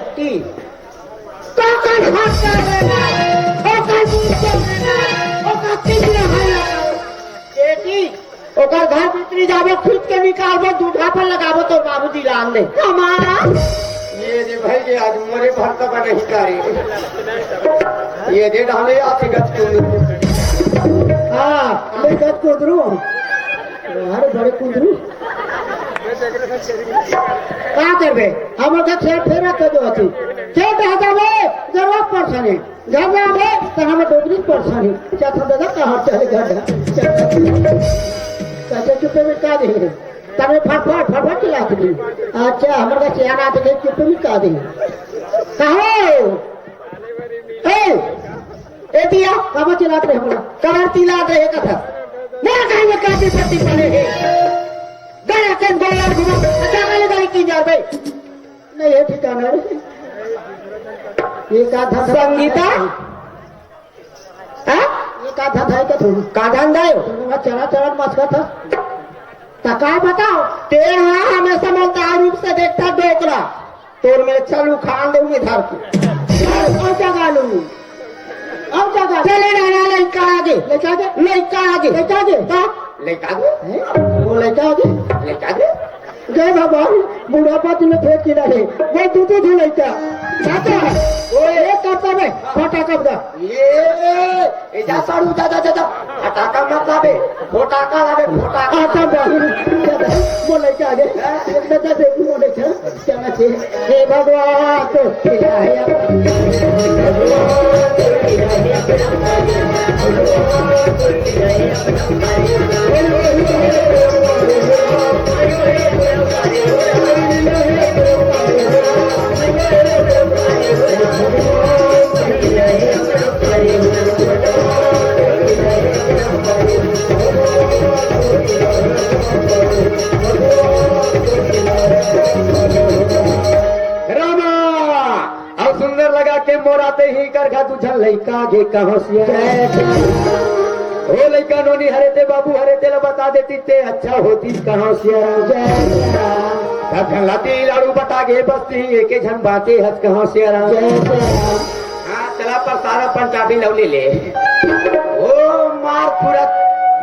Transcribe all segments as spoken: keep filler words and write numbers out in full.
की। काकर हाथ कर देना, ओकर मुंह कर देना, ओकर कितना है लगा। बेटी, ओकर घर भीतरी जाबो, खींच के निकालबो, दूधा पर लगाबो, तो बाबूजी लान दे। हमारा ये दे भाई, ये आज मोरे भर का बने ही करे। ये दे डाले आते गत को। हाँ, मैं गत को दरू। अरे बड़े कुंदरू। का करबे? हमर का खेल फेरा कर दो अथी। खेल रह जाबे, जरूरत पड़ सने। घर में आबे, त हम डोगरी परेशानी। क्या था दादा, कहाँ चले घर? कैसे चुप्पे में का दे? तने फट फट, फट फट चिल्लात रही। अच्छा, हमर का सियाना आते थे, चुप्पे में का दे? कहो? ए, ए दिया, कब चिल्लात रहे हमरा? कबर चिल्लात रहे कथा। मेरा कहीं में काटी पट्टी पड़े है। गया के गोला घुमा, अच्छा, वाले गाड़ी की जा भाई। नहीं है ठिकाना रे। ये का धंधा संगीता? हाँ? ये का धंधा है का तू? का धंधा है? तू वहाँ चला चला मस्का था। त का बताओ? तेरा हमेशा मलदार रूप से देखता डोकरा। तोर में चलू खान दे उन्हें धर के। और जगा लू। और जगा। चले ना, ना, लइका आगे। लइका आगे। लइका आगे। लइका आगे। का? लइका आगे। हैं? वो लइका आगे। लइका आगे। जय भगवान, बुढ़ापा तुम्हें फेंक के रहे। वो तू तो लइका। चाचा, ओए। ये करता मैं, फटाका बजा। ये, ए जा साड़ू, जा, जा, जा, जा। फटाका मत लावे, फोटाका लावे, फोटाका। आता बाबू, बोले क्या रे? एक नजर दे, बोले क्या? क्या ना चाहिए? हे भगवान, तो खिलाया। रामा, अउ सुंदर लगा के मोराते ही करघा दू झन लइका गे कहाँ से आए? ओ लइका नोनी हरे ते बाबू हरे ते ला बता देती ते अच्छा होती कहाँ से आए? सब झन लाती लाड़ू बता गे बस्ती एके झन बाते हस कहाँ से आए? हाँ, चला पर सारा पंचाबी लव ले ले। ओ मार खुरत,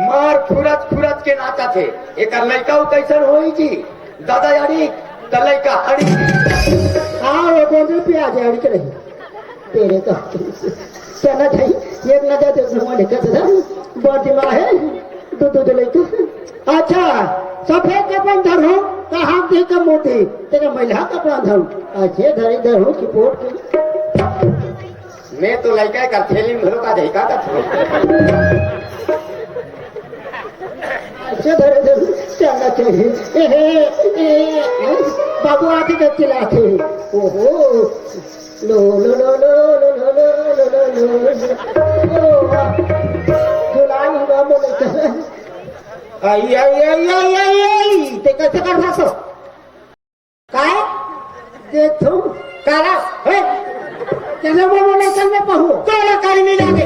मार खुरत खुरत के नाचा थे। एकर लइका उ कैसन होई जी? दादा यारी, त लइका अड़ी। हाँ, वो कौन से प्याज है, अड़ी के नहीं। तेरे का चला जाई, एक नजर दे घुमा लेकर दादा, बड़ दिमाग है, दो दो दो लइका। अच्छा, सफेद कपड़ा धरू, त हाथ दे के मोटी, तेरे मैला कपड़ा धरू। अच्छे धरे धरू, चिपोट के। मैं तो लइका कर थैली में धरो का जाई का कर। अच्छा, धरे, धरे, चलना चाहिए। ए, हे, ए, ए, बाबू आके जब चिल्लाते हैं। ओहो, लो, लो, लो। ओ, वाह। दुलान हुआ बोले तो। आई, आई, आई। ते कैसे कर सकते? काय? देखो। काला? हे? तेने वो बोले चल मैं पहुँ। काला कारी नहीं लागे।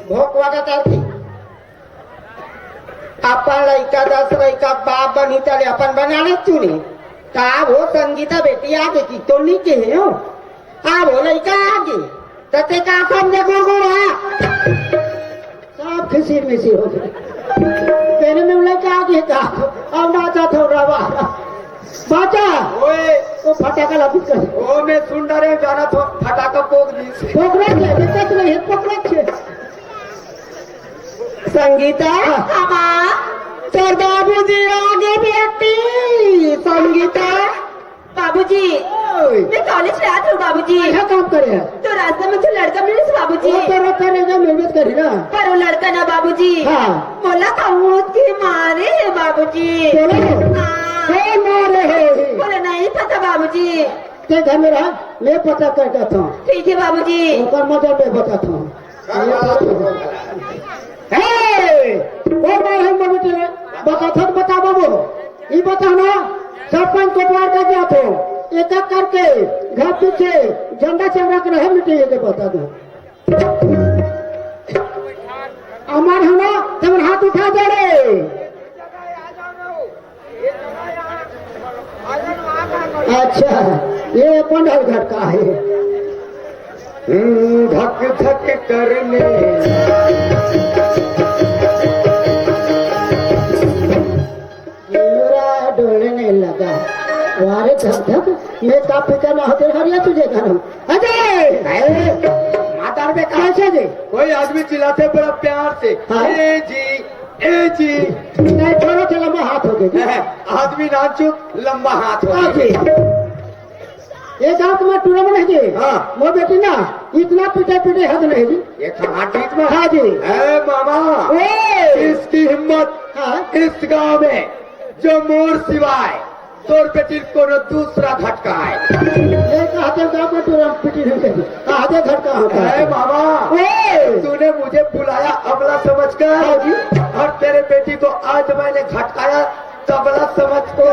भोकवा का तार थी। अपन लइका दस लइका बाप बनी तले अपन बनाने चुनी। का वो संगीता बेटी आगे की तो नहीं के हो? आ वो लइका आगे। तते का समझे गुड़गुड़ा? सब खिसिर मिसिर हो गए। तेरे में लइका आगे का? अब ना था थोड़ा बाबा। बाचा। ओए। वो फटाका ला पिट कर। ओ, मैं सुन डरे जाना तो फटाका पोक दी। पोक रखे, बेटा तो नहीं है, पोक रखे। संगीता। हाँ। हमा। तोर बाबूजी आगे बेटी। संगीता। बाबूजी। ओए। मैं कॉलेज जात हूँ बाबूजी। अच्छा काम करे है। तो रास्ता में जो लड़का मिले बाबूजी। वो तो रोता रहेगा, मेहनत करी ना। पर वो लड़का ना बाबूजी। हाँ। मोला कूद के मारे है बाबूजी। बोलो। हाँ। कौन मारे है? बोले नहीं पता बाबूजी। ते घर में रहा, मैं पता कर देता हूँ। ठीक है बाबूजी। ओकर मजा मैं बताता हूँ। हे, कौन मारे है मम्मी तेरे? बता था तो बता बाबू। ये बता ना, सरपंच कोटवार का क्या थो? एक एक करके घर पीछे झंडा चढ़ा के रहे मिट्टी के बता दो। अमर है ना, तब हाथ उठा दे रे। अच्छा, ये अपन ढाल घटका है। हम्म, धक धक करने। मेरा डोलने लगा। वारे धक धक, मैं का फिकर ना होते हरिया तुझे गाना। अजय! ए, मातार बे का? कैसे जी? कोई आदमी चिल्लाते बड़ा प्यार से, हाँ। "ए जी, ए जी।" नहीं, थोड़ा सा लंबा हाथ हो गया जी। आदमी नाचो, लंबा हाथ हो हाँ गया। जी। ये गांव में टूरा में नहीं जी। हाँ। वो बेटी ना, इतना पीटे पीटे हद नहीं जी। ये कहाँ बीच में? हाँ जी। ए मामा, ओए! इसकी हिम्मत हाँ। इस गांव में जो मोर सिवाय तोर बेटी कोनो दूसरा घटका है। ये कहते गांव में टूरा में पीटी नहीं जी। कहा दे घटका होता है। ए मामा, ओए! तूने मुझे बुलाया अबला समझकर हाँ जी। और तेरे बेटी को आज मैंने घटकाया तबला समझ को।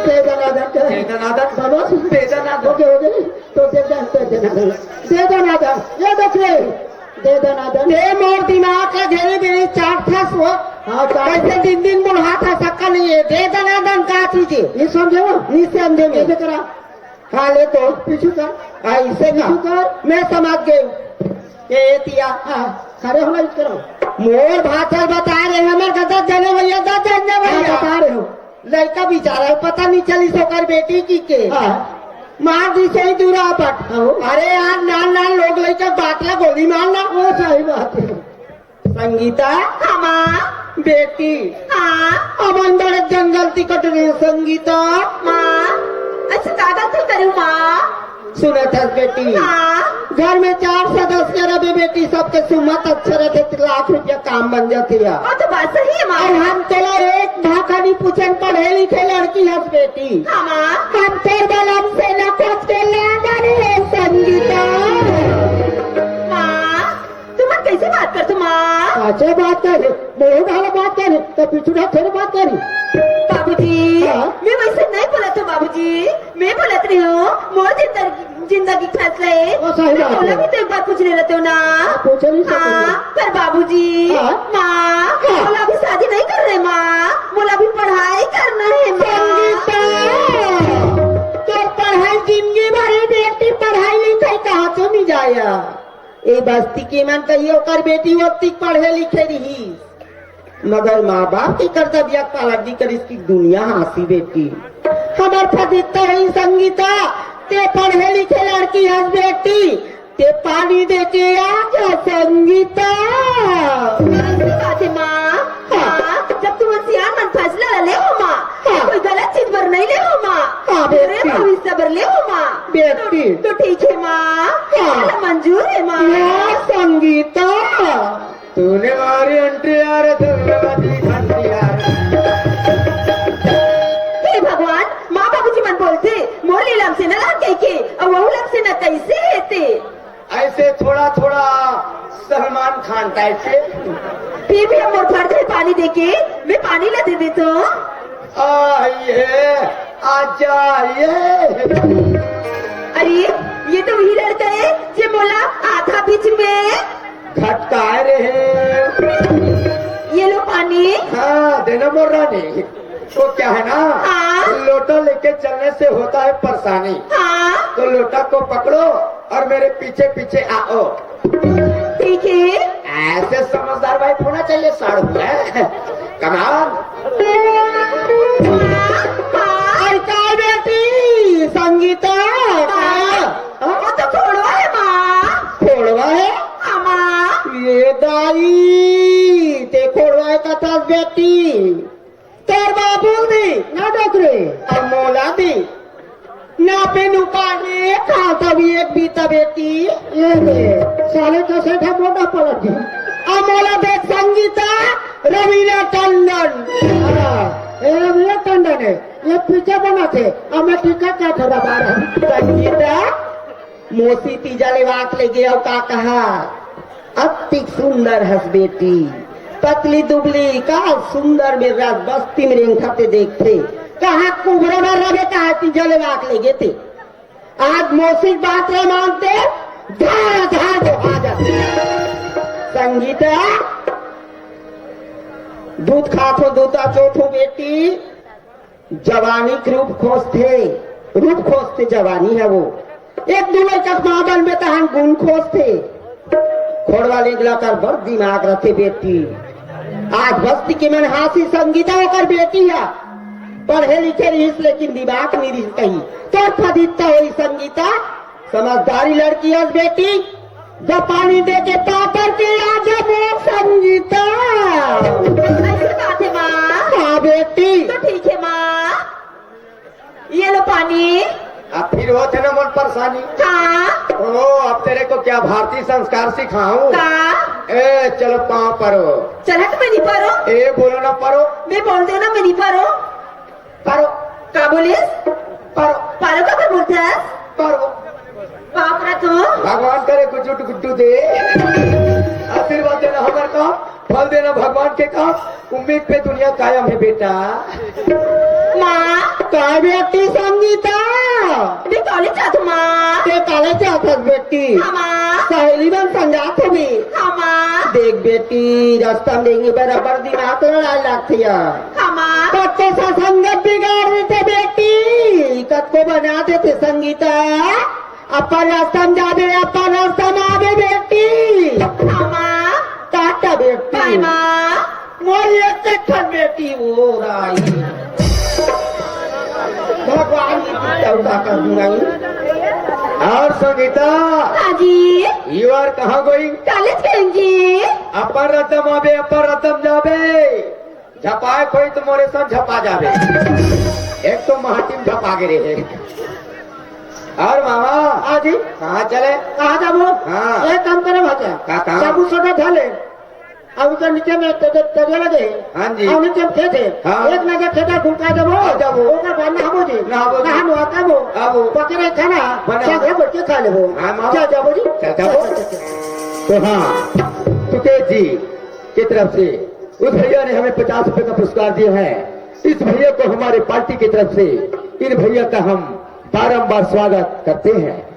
दे दनादन के। दे दनादन। बाबा। दे दनादन। ओके, ओके। तो दे दन, दे दनादन। दे दनादन। ये देख रे। दे दनादन। दे मोर दिमाग ला घेरी बेरी चार ठस हो। हाँ, चार। कैसे दिन दिन बुढ़ा था सक्का नहीं है। दे दनादन का चीज है? नहीं समझे हो? नहीं समझे मैं। ऐसे करा। हाँ, ले तो। पीछू कर। हाँ, इसे ना। पीछू कर। मैं समझ गई। ए, ए, तिया। हाँ, खड़े होना यूज करो। मोर भाषा बता रहे हैं, हमर गदत जाने भैया, दस जाने हाँ, भैया। बता रहे हो। लड़का बेचारा है, पता नहीं चली सोकर बेटी की के। हाँ। मार दी सही दूरा पट। हाँ। अरे यार, नान नान लोग लड़का बाटला गोली मारना। वो सही बात है। संगीता। हाँ, माँ। बेटी। हाँ। अब अंदर एक जंगल टिकट रहे संगीता। माँ। अच्छा, दादा तू करूँ, माँ। सुनत हस बेटी, हाँ। घर में चार सदस्य रहे बेटी, सबके सुमत अच्छा रहते तो लाख रुपया काम बन जाते यार। वो तो बात सही है, माँ। और हम तोला एक भाखा नहीं पूछन, पढ़े लिखे लड़की हस बेटी। हाँ, माँ। हम तोर बलम से न खोज के ले आना रे संगीता। माँ, तुमन कैसे बात करथो, माँ? अच्छा बात कर, बहुत हाल बात कर, तो पीछू ना फिर बात करी। बाबूजी, हाँ? मैं वैसे नहीं बोला था बाबूजी, मैं बोलत रही हूँ, मोर जिंदगी, जिंदगी फैसला है। वो सही मैं बात बोला है। भी तो एक बार पूछ ले रहते हो ना। हाँ, पूछे नहीं सकते। हाँ, पर बाबूजी, हाँ? माँ, हाँ। बोला अभी शादी नहीं कर रहे माँ, बोला अभी पढ़ाई करना है माँ। संगीता, तो पढ़ाई जिंदगी भर ही बेटी पढ़ाई लिखाई कहाँ से नहीं जाया? ए बस्ती के मन कहिए ओकर बेटी ओतिक पढ़े लिखे रही, मगर माँ बाप के कर्तव्य पालन नहीं करिस कि दुनिया हाँसी बेटी। हमर फदित्ता रही संगीता, ते पढ़े लिखे लड़की हस बेटी, ते पानी दे के आ जा संगीता। ऐसी बात है माँ। हाँ। हाँ, जब तुम सियान मन फैसला ले हो माँ, हाँ। कोई गलत चीज पर नहीं ले हो माँ। हाँ, तेरे बेटी। भविष्य पर ले हो माँ। बेटी। तो, तो ठीक है माँ। हाँ। चलो, मंजूर है माँ। हाँ, संगीता। तूने मारी एंट्री यार, तूने बजी घंटी यार। हे भगवान, माँ बाबूजी मन बोलथे, मोर ले लमसेना लान कहिके, अउ वहू लमसेना कैसे हे ते? ऐसे थोड़ा थोड़ा सलमान खान टाइप से। फिर भी अब मोर फर्ज है पानी देके, मैं पानी ला दे देता हूँ। आइए, आ जाइए। अरे, ये तो वही लड़का है जे मोला आधा बीच में घटकाए रहे। ये लो पानी। हाँ, देना मोर रानी। तो क्या है ना, हाँ। लोटा लेके चलने से होता है परेशानी। हाँ। तो लोटा को पकड़ो और मेरे पीछे पीछे आओ। ठीक है। ऐसे समझदार वाइफ होना चाहिए, साढ़ू है। कमाल। हाँ, हाँ। अरे काय बेटी, संगीता? हाँ। हाँ? वो तो खोड़वा है, माँ। खोड़वा है? हाँ, माँ। ये दाई, ते खोड़वा है कथा बेटी। तोर बाबू भी ना डोकरे। अउ मोला भी। ना पे नुकाने खाता भी एक बीता बेटी। ये दे, साले का सेठा मोटा पलट गया। अउ मोला देख संगीता, रवीना टंडन। हाँ, ये रवीना टंडन है। ये पीछे बना थे, अब मैं टीका क्या था बता रहा हूँ। संगीता, मोसी तीजा ले वाक ले गया, का कहा? अतिक सुंदर हस बेटी, पतली दुबली, का सुंदर में राज बस्ती में रेंगथे देखथे, कहाँ कुबरा में रहे, कहाँ तीजा ले वाक ले गेथे। आज मौसी बात ला मानते, धार धार दो आ जाते। संगीता, दूध खाथो, दूध चोथो बेटी, जवानी के रूप खोजथे, रूप खोजथे जवानी ह वो। एक दू लइका के माँ बनबे तहन गुण खोजथे। खोड़वा लेगला कर बड़ दिमाग रथे बेटी। आज बस्ती के मन हासी संगीता ओकर बेटी ह। पढ़े लिखे रहिस लेकिन दिमाग नहीं रहिस कहीं। तोर फदित्ता होई संगीता। समझदारी लड़की हस बेटी। जब पानी दे के पापड़ के आ जा मोर संगीता। ऐसे बात है माँ। हाँ बेटी। तो ठीक है माँ। ये लो पानी। अब फिर होत हे ना मन परेशानी। हाँ। ओ, अब तेरे को क्या भारतीय संस्कार सिखाऊं? का? ए, चलो पाँव परो। चल हट, मैं नहीं परो। ए, बोलो ना परो। मैं बोल दे ना, मैं नहीं परो। परो। का बोलिस? परो। परो का कर बोलथस? परो। बाप रे तू। भगवान करे गुड्डू गुड्डू दे। आशीर्वाद देना हमर काम, फल देना भगवान के काम। उम्मीद पे दुनिया कायम है बेटा। माँ। का बेटी संगीता? मैं कॉलेज जात हूँ माँ। ते कॉलेज जात हस बेटी? हाँ माँ। सहेली मन संग जात हवे। हाँ माँ। देख बेटी, रास्ता में देंगे बराबर दिमाग लड़ाई लगती है। हाँ माँ। कत्ते सा संगत बिगाड़ देथे बेटी, कतको बना देथे संगीता। अपन रास्ता में जाबे, अपन रास्ता में आबे बेटी। हाँ माँ। टाटा बेटी। बाय माँ। मोर एक ठन बेटी वो राई। भगवान की देवता का गुनाई। और संगीता, हाँ जी। You are कहाँ going? कॉलेज गई जी। अपन रास्ता में आबे, अपन रास्ता में जाबे। झपाए कोई तो मोरे संग झपा जाबे। एक तो माटी में झपा गे रहे। और मामा, हाँ जी। कहाँ चले? कहाँ जाबो? हाँ। एक काम करे भाचा। का काम? साबुन सोडा धर ले। अब ओकर नीचे में तरिया लगे हे। हाँ जी। और नीचे में खेत हे। हाँ। एक नजर खेत ढुका देबो। हाँ, जाबो। ओकर बाद नहाबो जी। नहाबो जी। नहा नुहा के आबो। आबो। पकरे खाना। बना। सब है, बैठ के खा लेबो। हाँ, मामा। चल जाबो जी। चल जाबो। चल, चल, चल। तो हाँ, सुकेश जी की तरफ से उस भैया ने हमें पचास रुपए का पुरस्कार दिया है। इस भैया को हमारे पार्टी की तरफ से, इन भैया का हम बारंबार स्वागत करते हैं।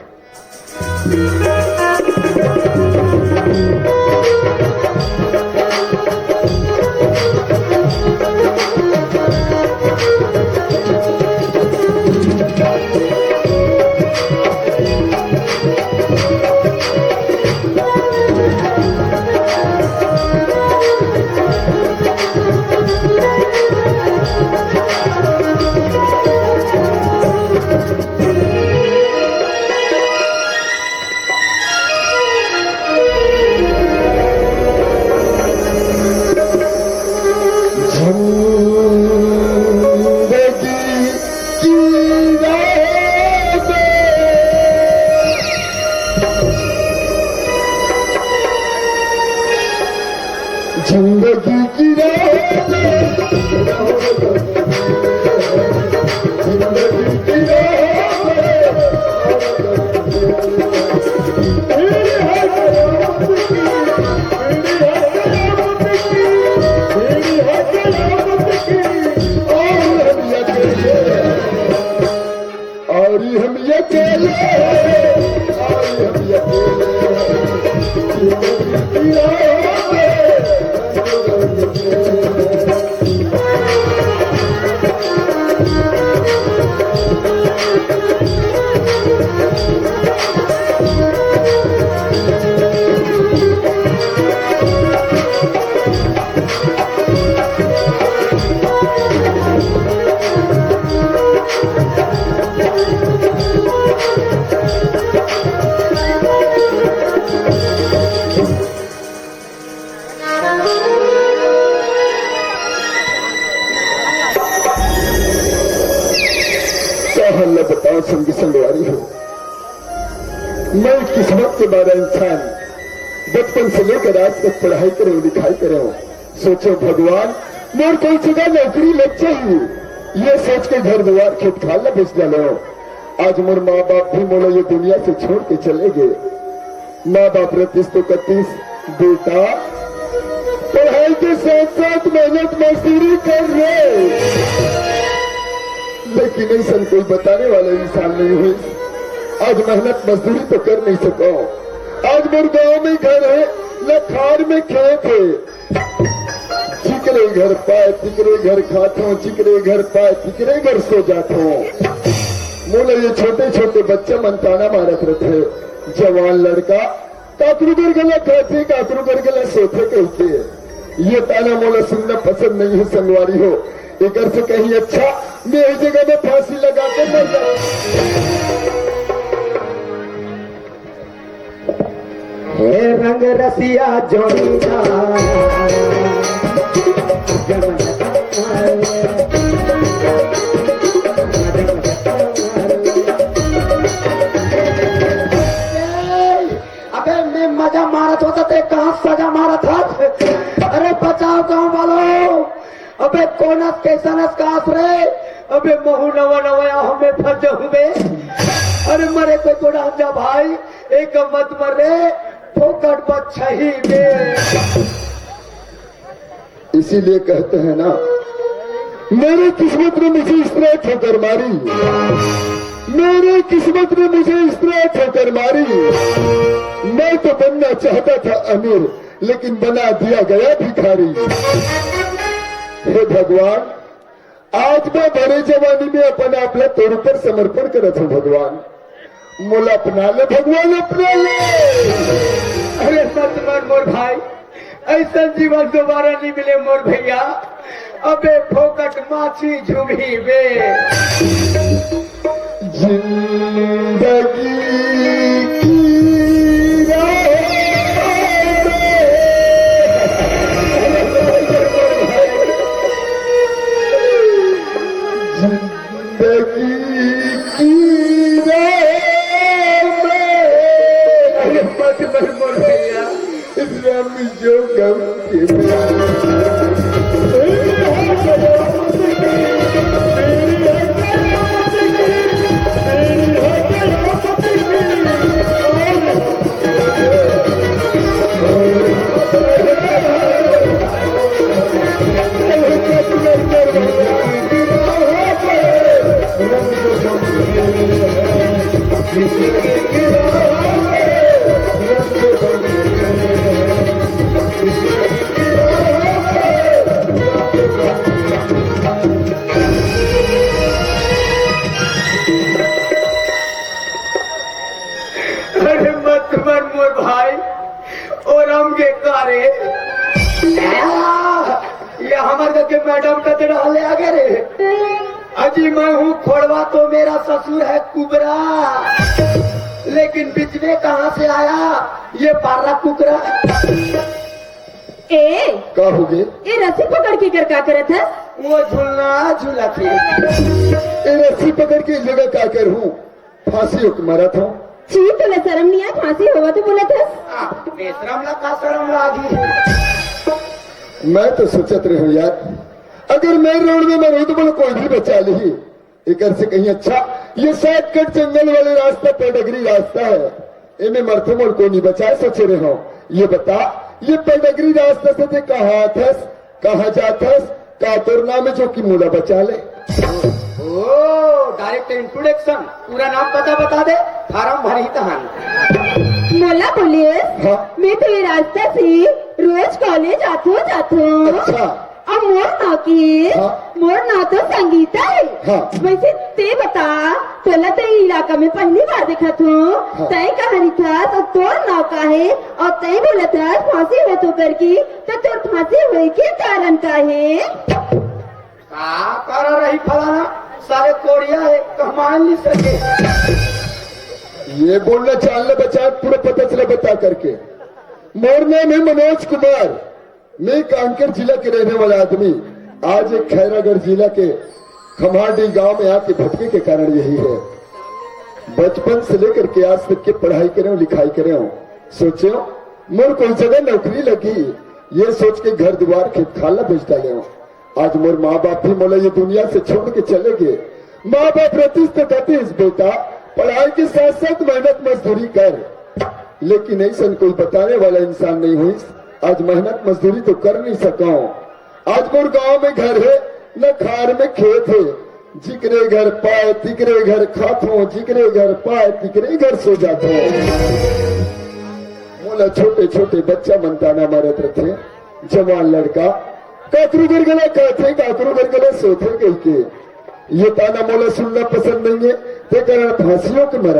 जिंदगी की राह में, जिंदगी की राह में, और हम अकेले हैं, और हम अकेले हैं। का हाल ल बताओ संगी संगवारी हो, मैं किस्मत के मारा इंसान, बचपन से लेकर आज तक पढ़ाई करे, लिखाई करे। सोचो भगवान, मोर कोई जगह नौकरी लग जाही, ये सोच के घर दुआर खेत खार ला बेच डाले हो। आज मोर माँ बाप भी मोला ये दुनिया से छोड़ के चले गए। माँ बाप रहतिस तो कतिस, "बेटा, पढ़ाई के साथ साथ मेहनत मजदूरी कर रे।" लेकिन ऐसा कोई बताने वाला इंसान नहीं हुई। आज मेहनत मजदूरी तो कर नहीं सको। आज मोर गांव में घर है, न खार में खेत है। जिकरे घर पाए, तिकरे घर खाथों, जिकरे घर पाए, तिकरे घर सो जाथों। मोला ये छोटे-छोटे बच्चा मन ताना मारत रथे, जवान लड़का काकरू घर गला खाथे, काकरू घर गला सोथे कहिके। ये ताना मोला सुनना पसंद नहीं है संगवारी हो। एकर से कहीं अच्छा मैं इस जगह में फांसी लगा के मर जाऊं। हे रंग रसिया जोड़ीदार, जमन अबे मैं मजा मारत होता ते कहाँ सजा मारत हस? अरे बचाओ गाँव वालों, अबे कोनस कैसनस कास रे? अबे महू नवा नवा या हमें फंस जाऊं बे। अरे मरे कोई तो डाल जा भाई, एक मत मर रे, फोकट बच्चा ही बे। इसीलिए कहते हैं ना, मेरी किस्मत ने मुझे इस तरह ठोकर मारी, मेरी किस्मत ने मुझे इस तरह ठोकर मारी। मैं तो बनना चाहता था अमीर, लेकिन बना दिया गया भिखारी। हे भगवान, आज मैं भरे जवानी में अपन आप ला तोर ऊपर समर्पण करत हूँ भगवान। मोला अपना ले भगवान, अपना ले। अरे मत मर मोर भाई, ऐसा जीवन दोबारा नहीं मिले मोर भैया। अबे फोकट माछी झुमही बे। जिंदगी की राह में जिंदगी की राह में। अरे मत मर मोर भैया, रम जो गम के अरे मत मर मोर भाई, और हम के का रे? आ, ये हमर घर के मैडम का तेरा हले आ गए रे। अजी मैं हूँ खोड़वा तो मेरा ससुर है कुबरा, लेकिन बीच में कहाँ से आया ये पारा कुकरा? ए, का हो गे? ए रस्सी पकड़ के कर का करत हस? वो झूलना झूला थी। ए रस्सी पकड़ के जगह का कर हूँ? फांसी होके मरत हूँ। छी, तोला शर्म नहीं आय? फांसी होवत हे बोलत हस? आ, बेशरम ला का शर्म लागी? मैं तो सोचत रहे हूँ यार, अगर मैं रोड में मरूँ तो बोले कोई भी बचा ली। एकर से कहीं अच्छा ये शॉर्टकट जंगल वाले रास्ता, पेडगरी रास्ता है, एमे मरथे मोर कोई नहीं बचाए सोचे रहे हो। ये बता, ये पेडगरी रास्ता से ते कहाँ आथस, कहाँ जाथस, का तोर नाम है जो कि मोला बचा ले? ओ, डायरेक्ट इंट्रोडक्शन, पूरा नाम पता बता दे, फार्म भरी तहन। मोला बोलिस, हाँ। मैं तो ये रास्ता से रोज कॉलेज आथो जाथो। अच्छा। अब मोर नाव के, हाँ। मोर नाव तो संगीता है। हाँ। वैसे ते बता, तोला तो ये इलाका में पहली बार देखत हूँ। हाँ। तय कहाँ रहिथस और तोर नाव का है और तय बोलत हस फांसी होत हे करके, तो तोर फांसी होए के कारण का है? का कारण रही फलाना? सारे कोरिया है, कमान नहीं सके। ये बोलना चाल ले बचा, पूरा पता चला बता करके। मोर नाम है मनोज कुमार। मैं कांकेर जिला के रहने वाला आदमी आज एक खैरागढ़ जिला के खम्हारडीह गांव में आके भटके के कारण यही है। बचपन से लेकर के आज तक के पढ़ाई करे हूँ, लिखाई करे हूँ, सोचे हूँ मोर कोई जगह नौकरी लगी, ये सोच के घर दुआर खेत खार ला बेच डाले हूँ। आज मोर माँ बाप भी मोला ये दुनिया से छोड़ के चले गए। माँ बाप रतिस तो कतिस बेटा, पढ़ाई के साथ साथ मेहनत मजदूरी कर, लेकिन ऐसन कोई बताने वाला इंसान नहीं हुई। आज मेहनत मजदूरी तो कर नहीं सका हूँ। आज मोर गांव में घर है, न खार में खेत है। जिकरे घर पाए तिकरे घर खाथो, जिकरे घर पाए तिकरे घर सो जाथो। मोला छोटे छोटे बच्चा मन ताना मारत रथे, जवान लड़का काकरू घर गला खाथे, काकरू घर गला सोथे कहिके। ये ताना मोला सुनना पसंद नहीं है, ते कारण फांसियों के मरा।